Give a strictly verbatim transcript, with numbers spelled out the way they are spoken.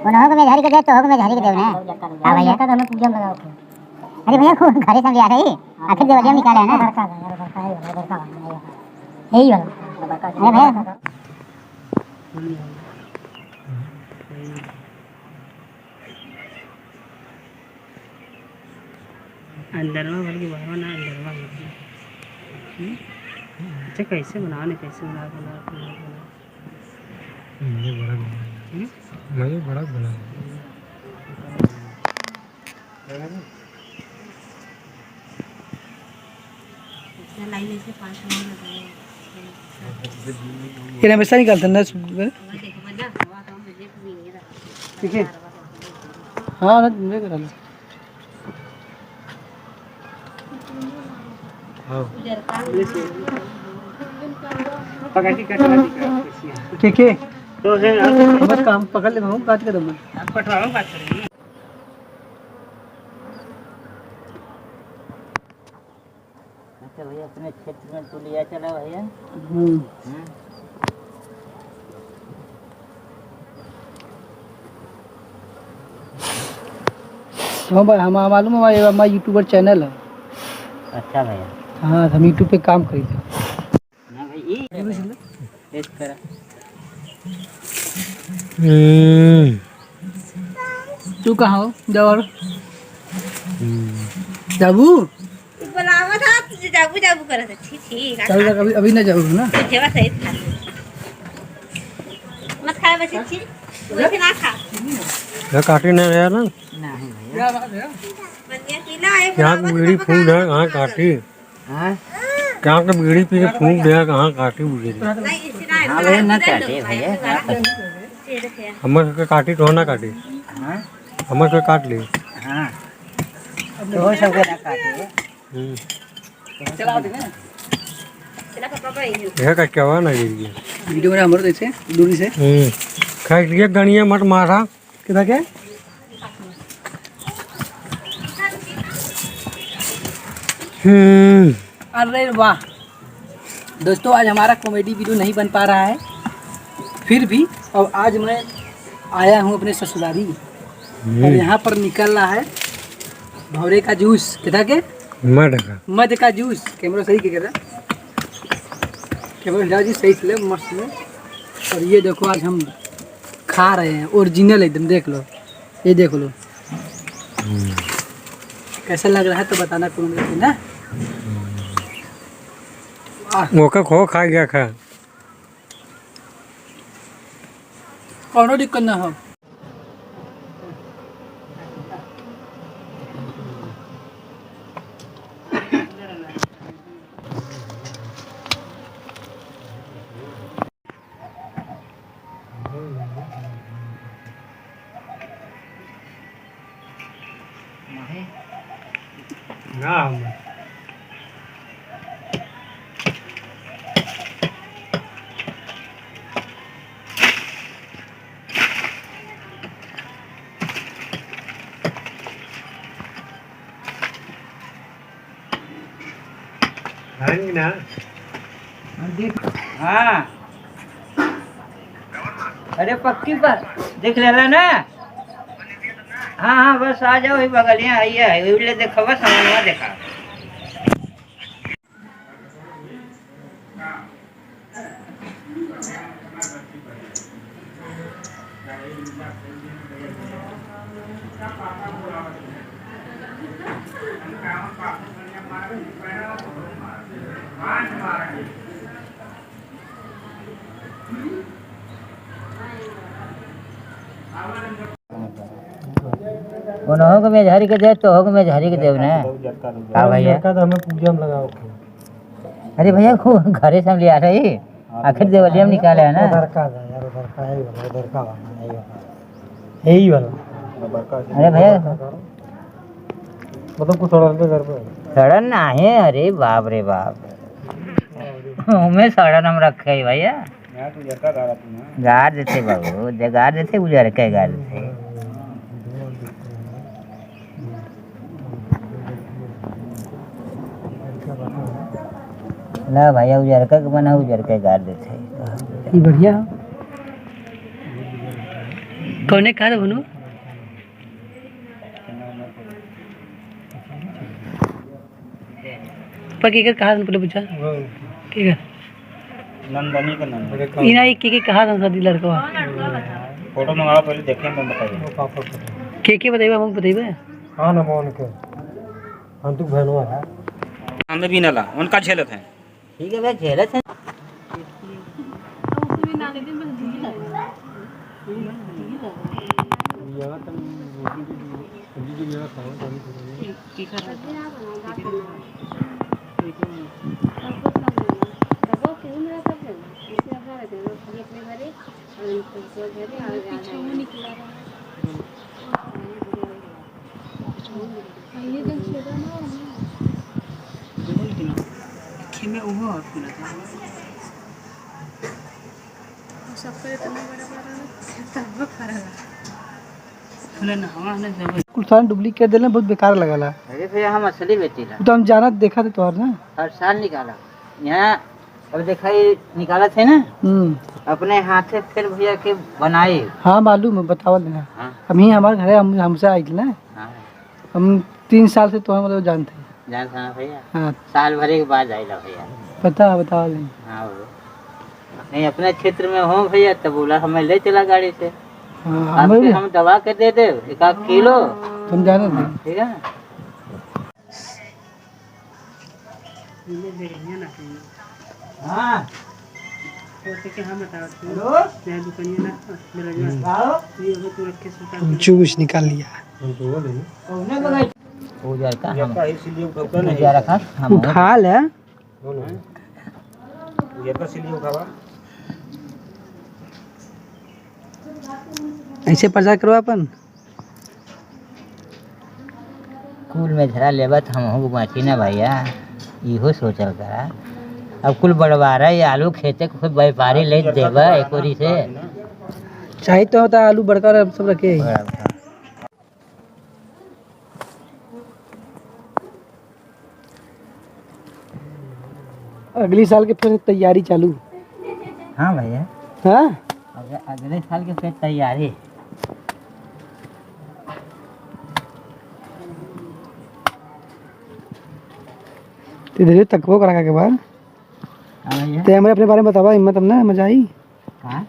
उन्हों को मेझारी के दे, तो हो को मेझारी के देव ना। हाँ भैया। अरे भैया, खूब घरे से लिया रही, आखिर देवलिया निकाले है ना। यही वाला। अरे भैया। अंदरवा भर के बाहरवा ना, अंदरवा भर के। हम्म? अच्छा, कैसे बनाओ ना, कैसे बनाओ, बनाओ, बनाओ, बनाओ। मुझे बड़ा बनाना है। हम्म? मुझे बड़ा बनाना है। ये हमेशा निकालते हैं ना, ठीक है? हाँ, ना, मैं करा लूँ। हाँ। के, के? तो है, बस काम पकड़ ले, हम काट के दम। अच्छा भैया, अपने क्षेत्र में तू लिया चला भैया। हम्म। हम्म। हाँ भाई, हम, हम मालूम है भाई, हमारा YouTuber channel है। अच्छा भैया। हाँ, हम YouTube पे काम करी थे। ना भाई, ई test करा। हम्म। तू कहाँ हो? जाओ और। हम्म। जाबू? तू बुलावा था, तुझे जाबू जाबू करत है। छी, छी, ना जाबू, खा। अभी, अभी ना जाबू ना। तुझे बस यही था। मत खाए बच्चे, छी। वैसे ना खा। ये काटी ना रहा ना। नहीं भैया। क्या बात है? बन गया, पी ला, एक यहाँ बुलावा तो बीड़ी फूंक दे, कहाँ काटी? हाँ? क्या के बीड़ी पी के फूंक दे, कहाँ काटी बुझे? नहीं, इसी ना, हाँ भैया, ना काटे भैया, क्या करी? ये देखिए। हमर के काटी तो ना काटी। हाँ? हमर के काट ली। हाँ। तो हो सके ना काटे। हम्म। चला दे ना। चला पापा भाई। यह का क्या हुआ ना गिर गया? वीडियो में हमर जैसे दूरी से। हम्म। खाई लिए गनिया मत मारा। किधर के? हम्म। अरे वाह दोस्तों, आज हमारा comedy video नहीं बन पा रहा है, फिर भी अब आज मैं आया हूँ अपने ससुरारी। हम्म। और यहाँ पर निकल रहा है भौरे का जूस। किधर के? मध का। मध का जूस। कैमरा सही के कहता? कैमरा हिला जी सही से ले, मस्त में। और ये देखो, आज हम खा रहे हैं, original एकदम, देख लो, ये देख लो। हम्म। कैसा लग रहा है तो बताना comment करके ना। हम्म। आह। ओका खो खा गया खा। कौनो दिक्कत ना हो। ना हम। हाँ कि ना? हाँ। अरे पक्की पर देख लेला ना। हाँ, हाँ, बस आ जाओ, वही बगलिया आइए, है, वही ले देखो, बस सामानवा देखा। उन्हों के मेझारी के दे, तो हो के मेझारी के देव ने। का भैया? लड़का तो हमें पूजा में लगाओ। अरे भैया, को घरे से हम लिया रही, आखिर देवलिया में निकाले है ना। उधर का था यार, उधर का है, उधर का वाला है, ये वाला। यही वाला। अरे भैया। मतलब कुछ थोड़ा सा घर पे। सड़न ना है, अरे बाप रे बाप। हमें सड़न हम रखे है भैया। यहाँ तो उजरका गाड़ा तू ना। गाड़ देते बाबू, जे गाड़ देते, उजरका गाड़ देते। ना भैया, उजरका के बना, उजरका गाड़ देते। ई बढ़िया। कौने कहा था भुनु? पर केकर कहा था पहले पूछा? केकर? नंदनी का नंदनी। इना एक के, के कहा था शादी लड़कवा? फोटो मंगाओ पहले देखें, मैं बताइए। के के बताइबा, हमको बताइबा? हाँ ना, मैं उनके। हम तो बहनवा है। हमें भी ना ला, उनका झेलत है। ठीक है भैया, झेलत है। सबका इतना बड़ा बड़ा रहल, तब फरल। फूले ना, हवा ना जब। कुल सामान duplicate देले, बहुत बेकार लगला। अरे भैया, हम असली बेचीला। तो हम जानत देखा थे तोहर ना। हर साल निकाला। यहाँ अब देखा, ये निकालत है ना, हम्म। अपने हाथे फिर भैया के बनाए। हाँ, मालूम है, बतावल ना। हाँ। हम ही हमारे घरे हम, हमसे आइल ना। हाँ। हम तीन साल से तोहर मतलब जानते हैं। जानते हैं भैया? हाँ। साल भर के बाद आइला भैया। पता है, बतावल नहीं। हाँ वो। नहीं, अपने क्षेत्र में हो भैया, तब बोला हमें ले चला गाड़ी से। हाँ, आपके हमें भी। हम दबा के दे दे, एक आध किलो। तुम जानो नहीं। ठीक है ना? हाँ। तो के हम बताओ तू। हेलो। मैं दुकानिया ना, मेरा जो हम्म। आओ। ये अगर तू रख के सुता हम दे। चूस निकाल लिया। हम तो वो नहीं। उजरका हम। उजरका इसलिए उठाता नहीं। उजरका हम। उठा ले। बोलो। उजरका इसलिए उठावा। ऐसे प्रचार करो अपन। कुल में झरा लेबा त हमहू के बाँची ना भैया, इहो सोचल करा। अब कुल बड़वारा, ये आलू खेते को कोई व्यापारी ले देबा एक ओरी से। चाही तो होता आलू बड़का और सब रखे। बड़ा, बड़ा। अगली साल के फिर तैयारी चालू। हाँ भैया। हाँ? अग-, अगले साल के फिर तैयारी। ते धीरे तकबो करा के बा। हाँ भैया। ते हमरे अपने बारे में बतावा, हिम्मत हम ना मजा आई। कहाँ?